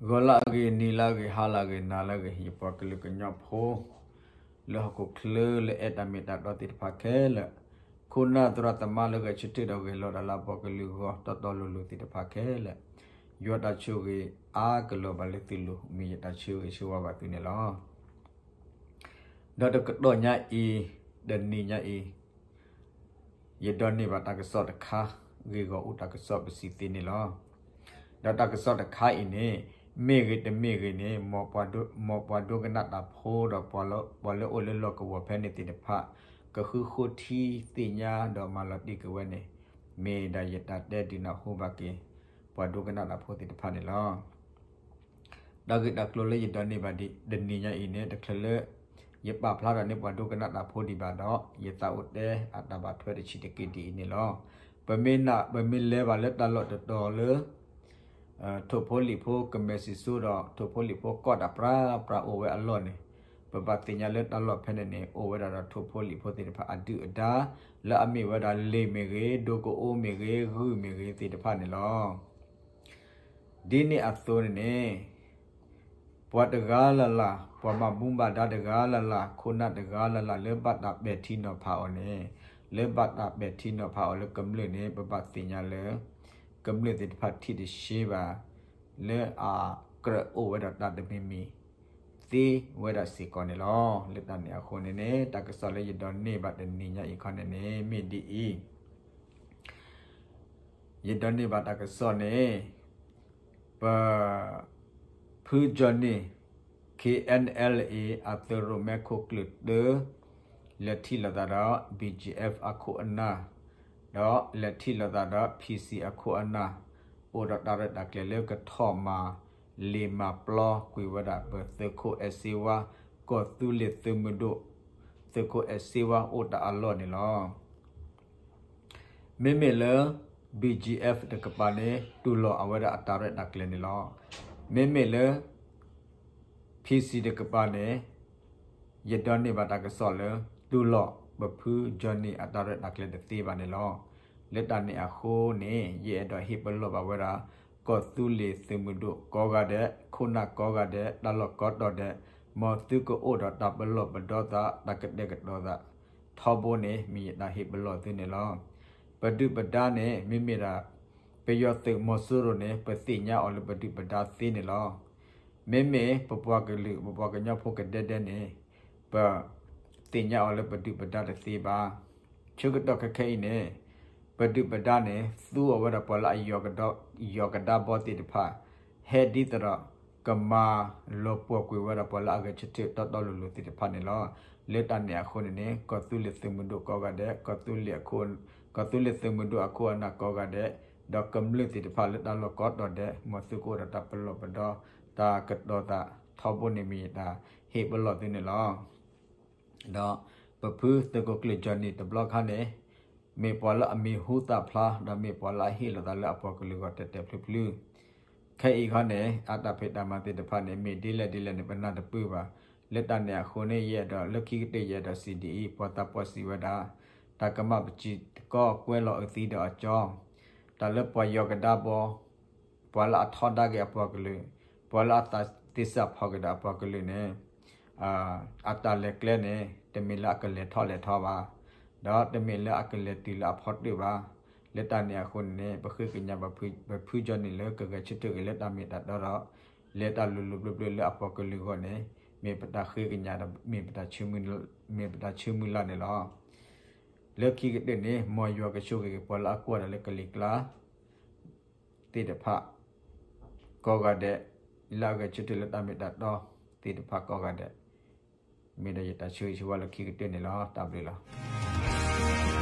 ဂီၤလၢအဂ့ၤ, နံၤလၢအဂ့ၤ, ဟါလၢအဂ့ၤ, နၤလၢအဂ့ၤ, ယပှၤကလုာ်ကညီဖိ လၢဟီၣ်ခိၣ်ချၢလၢအဲၣ်တၢ်မ့ၢ်တၢ်တီသ့ၣ်တဖၣ်ခဲလၢာ်, ခိၣ်နၢ်သရၣ်သမါလၢဂဲၤဆၢထၢၣ်ဒီးဂဲၤလိာ်တၢ်လၢအပှၤကလုာ်အဂီၢ် တီတီလိၤလိၤသ့ၣ်တဖၣ်ခဲလၢာ်, ယွၤတၢ်ဆိၣ်ဂ့ၤအါကလီၤဘၣ်လၢသုလိၤ မ့ၢ်ယတၢ်ဆၢဂ့ၤဆၢဝါဘၣ်သုန့ၣ်လီၤ. ဒီးတကတီၢ်ညါအံၤ, တနံၤညါအံၤ ယဒိးန့ၢ်ဘၣ်တၢ်ကစီၣ်တခါ, ဂ့ၢ်ဂီၢ်အိၣ်တၢ်ကစီၣ်ပစံးသ့န့ၣ်လီၤ. ဒီးတၢ်ကစီၣ်တခါအံၤန့ၣ် မ့ၢ်ဂ့ၤတမ့ၢ်ဂ့ၤန့ၣ် မ်ပှၤဒိကနၣ်တၢ်ဖိဒီး ပှၤလၢအိၣ်လၢလီၢ်ကဝီၤဖဲန့ၣ်သ့ၣ်တဖၣ် ကဃုဃိထံသ့ၣ်ညါဒီးမၤလီၤတံၢ်က့ၤဝဲန့ၣ် မ့ၢ်ဒၣ်ယတၢ်တဲဒုးနၢ်ဟူဘၣ်က့ၤ ပှၤဒိကနၣ်တၢ်ဖိသ့ၣ်တဖၣ်န့ၣ်လီၤ. တၢ်ဂ့ၢ်တၢ်ကျိၤလၢယဒိးန့ၢ်ဘၣ်တနံၤညါအံၤန့ၣ် တချုးလၢ ယပာ်ဖျါထီၣ်န့ၢ်ပှၤဒိကနၣ်တၢ်ဖိဒံးဘၣ်ဒီး ယသးအိၣ်တဲအတၢ်ဘၣ်ထွဲတဆံးတက့ၢ်ဒ်အံၤန့ၣ်လီၤ. ပမ့ၢ်နၢ် ပမ့ၢ်လဲၤဘၣ်လၢတၢ်လီၢ်တတီၤလၢ ထိၣ်ဖိလံၣ်ဖိကမဲာ်စံၣ်စိဒီး ထိၣ်ဖိလံၣ်ဖိကီၢ်တၢ်ပြၢပြၢအိၣ်ဝဲအလီၢ်န့ၣ်, ပဘၣ်သ့ၣ်ညါလၢတၢ်လီၢ်ဖဲန့ၣ်န့ၣ် အိၣ်ဝဲဒၣ်ဒီးထိၣ်ဖိလံၣ်ဖိသ့ၣ်တဖၣ်အဒုၣ်အဒါ လၢအမ့ၢ်ဝဲဒၣ်လ့ၣ်မ့ၢ်ဂ့ၤ, ဒိကအိမ့ၢ်ဂ့ၤ, ဂုၢ်မ့ၢ်ဂ့ၤသ့ၣ်တဖၣ်န့ၣ်လီၤ. ဒ်န့ၣ်အသိးန့ၣ်န့ၣ် ပှၤတဂၤလၢ်လၢ်, ပှၤဘၣ်မူဘၣ်ဒါတဂၤလၢ်လၢ်, ခိၣ်နၢ်တဂၤလၢ်လၢ် လၢဘၣ်တၢ်ပဲာ်ထံနီၤဖးအီၤန့ၣ်, လၢဘၣ်တၢ်ပဲာ်ထံနီၤဖးအီၤလၢကမျၢၢ်န့ၣ် ပဘၣ်သ့ၣ်ညါလၢ ကမျၢၢ်သ့ၣ်တဖၣ်ထံၣ်တရှဲဘၣ် လၢအကြၢးအိၣ်ဝဲဒီးတၢ်တမံၤမံၤ သ့ဝဲဒၣ်စ့ၢ်ကီးန့ၣ်လီၤ. လၢတၢ်န့ၣ်အဃိန့ၣ်န့ၣ် တၢ်ကစီၣ်လၢယဒိးန့ၢ်ဘၣ်တနံၤညါအံၤခီန့ၣ်န့ၣ် မ့ၢ်ဒ်အံၤ, ယဒိးန့ၢ်ဘၣ်တၢ်ကစီၣ်န့ၣ် ပ ဖု Johnny, K N L A အသုးရိၣ်မဲခိၣ်ကျၢၢ်တၢ လဲၤထံၣ်လိာ်သးဒီး B G F အခိၣ်အနၢ်, ဒီးလဲၤထံၣ်လိာ်သးဒီး P C အခိၣ်အနၢ်, အိၣ်ဒီးတၢ်ရဲၣ်တၢ်ကျဲၤလၢကထီၣ်မၤလ့ၤမၤပျီကွံာ်ဝဲဒၣ် ပသုးခိၣ်အဲၣ်စ့ဝါ, ကီၢ်သူလ့ၤသုးမုၢ်ဒိၣ် သုးခိၣ်အဲၣ်စ့ဝါအိၣ်တၢ်အလီၢ်န့ၣ်လီၤ. မ့မ့ၢ်လၢ B G F တကပၤန့ၣ် တူၢ်လိာ်အဝဲဒၣ်အတၢ်ရဲၣ်တၢ်ကျဲၤန့ၣ်လီၤ. မ့မ့ၢ်လၢ P C တကပၤန့ၣ် ယဒိးန့ၢ်ဘၣ်တၢ်ကစီၣ်လၢ တူၢ်လိာ်ပဖု Johnny အတၢ်ရဲၣ်တၢ်ကျဲၤတသ့ဘၣ်န့ၣ်လီၤ. လၢတၢ်န့ၣ်အဃိန့ၣ် ယအဲၣ်ဒိးဟ့ၣ်ပလီၢ်ဘၣ်ဝဲဒၣ် ကီၢ်သူလ့ၤသုးမုၢ်ဒိၣ်ကိးဂၤဒဲး, ခိၣ်နၢ်ကိးဂၤဒဲး, တၢ်လီၢ်ကိးတီၤဒဲး, မ်သုကအိၣ်ဒီးတၢ်ပလီၢ်ပဒီသး တၢ်ကတဲာ်ကတီၤသး ထီဘိန့ၣ် မ့ၢ်ယတၢ်ဟ့ၣ်ပလီၢ်သုန့ၣ်လီၤ. ပဒုၣ်ပဒါန့ၣ် မ့မ့ၢ်ဒၣ် ပယီၤသုးမီၤစိရိၤန့ၣ် ပသ့ၣ်ညါအီၤလၢပဒုၣ်ပဒါသ့န့ၣ်လီၤ. မ့မ့ၢ်ပပှၤကလုာ် ပပှၤကညီဖိကဒဲဒဲန့ၣ် ပသ့ၣ်ညါအီၤလၢပဒုၣ်ပဒါတသ့ဘၣ်. ဆၢကတီၢ်ခဲခဲအံၤန့ၣ် ပဒုၣ်ပဒါန့ၣ် သူအီၤဝဲဒၣ်ပှၤလၢအယီၤကဒါဘီသ့ၣ်တဖၣ် ဟဲဒ်သိးဒီး ကမၤလီၤပှီၢ်ကွံာ်ဝဲဒၣ်ပှၤလၢအဂဲၤဆၢထၢၣ်တီတီလိၤလိၤသ့ၣ်တဖၣ်န့ၣ်လီၤ. လၢတၢ်န့ၣ်အဃိန့ၣ်န့ၣ် ကီၢ်သူလ့ၤသုးမုၢ်ဒိၣ်ကိးဂၤဒဲး, ကီၢ်သူလ့ၤအခိၣ်, ကီၢ်သူလ့ၤသုးမုၢ်ဒိၣ်အခိၣ်အနၢ်ကိးဂၤဒဲး, ဒီးကမျၢၢ်သ့ၣ်တဖၣ်လၢတၢ်လီၢ်ကိးတီၤဒဲး မ်သုကအိၣ်ဒီးတၢ်ပလီၢ်ပဒီ တၢ်ကတီၤသး ထီဘိန့ၣ်မ့ၢ်ယတၢ်ဟ့ၣ်ပလီၢ်သုန့ၣ်လီၤ. ဒီးပဖုသုးခိၣ်ကျၢၢ် Johnny တဘျီခါန့ၣ် မ့ၢ်ပှၤလၢအမံၤဟူသၣ်ဖျါ ဒီးမ့ၢ်ပှၤလၢအဟ့ၣ်လိာ်သးလၢအပှၤကလုာ်ဂီၢ်တဲာ်တဲာ်ဖျုးဖျုး. ခဲအံၤခီန့ၣ် အတၢ်ဖံးတၢ်မၤသ့ၣ်တဖၣ်န့ၣ် မ့ၢ်ဒ်လဲၣ်ဒ်လဲၣ်န့ၣ် ပနၢ်တပၢၢ်ဘၣ်. လၢတၢ်န့ၣ်အဃိန့ၣ် ယအဲၣ်ဒိးလၢခံကတၢၢ် ယအဲၣ်ဒိးစံးဒ်အံၤ, ပှၤသးပှၢ်စံးဝဲဒၣ် တၢ်ကမၣ်ပစံးတကီၢ်ကွဲလီၤအသံဒီးအကၠီ, တၢ်လၢပှၤယီၤကဒါဘီ ပှၤလၢအထီဒါက့ၤအပှၤကလုာ်, ပှၤလၢအသးသ့စၢ်ဖီၣ်က့ၤဒီးအပှၤကလုာ်န့ၣ် အတၢ်လဲၤကျဲန့ၣ် တမ့ၢ်လၢအကလဲၤထီၣ်လဲၤထီဘၣ်, ဒီးတမ့ၢ်လၢအကလဲၤတုၤလၢအဖီတၢၣ်ဘၣ်. လၢတၢ်န့ၣ်အဃိန့ၣ်န့ၣ် ပဃ့ကညးပဖု Johnny လၢကဂဲၤဆၢထၢၣ်က့ၤလၢတၢ်မ့ၢ်တၢ်တီဒီး လဲၤတၢ်လိၤလိၤပျၢၤပျၢၤလၢအပှၤကလုာ်အဂီၢ်န့ၣ် မ့ၢ်ပတၢ်ဃ့ကညးဒီး မ့ၢ်ပတၢ်ဆၢမုၢ်လၢ်န့ၣ်လီၤ. လၢခံကတၢၢ်န့ၣ် မ်ယွၤကဆိၣ်ဂ့ၤက့ၤပှၤလၢအကွၢ်တၢ်လၢကလံၤကျါ သ့ၣ်တဖၣ် ကိးဂၤဒဲး, လၢအဂဲၤဆၢထၢၣ်လၢတၢ်မ့ၢ်တၢ်တီသ့ၣ်တဖၣ်ကိးဂၤဒဲး, မ့ၢ်ဒီးယတၢ်ဆၢဂ့ၤဆၢဝါလၢခံကတၢၢ်န့ၣ်လီၤ. တၢ်ဘျုးလီၤ.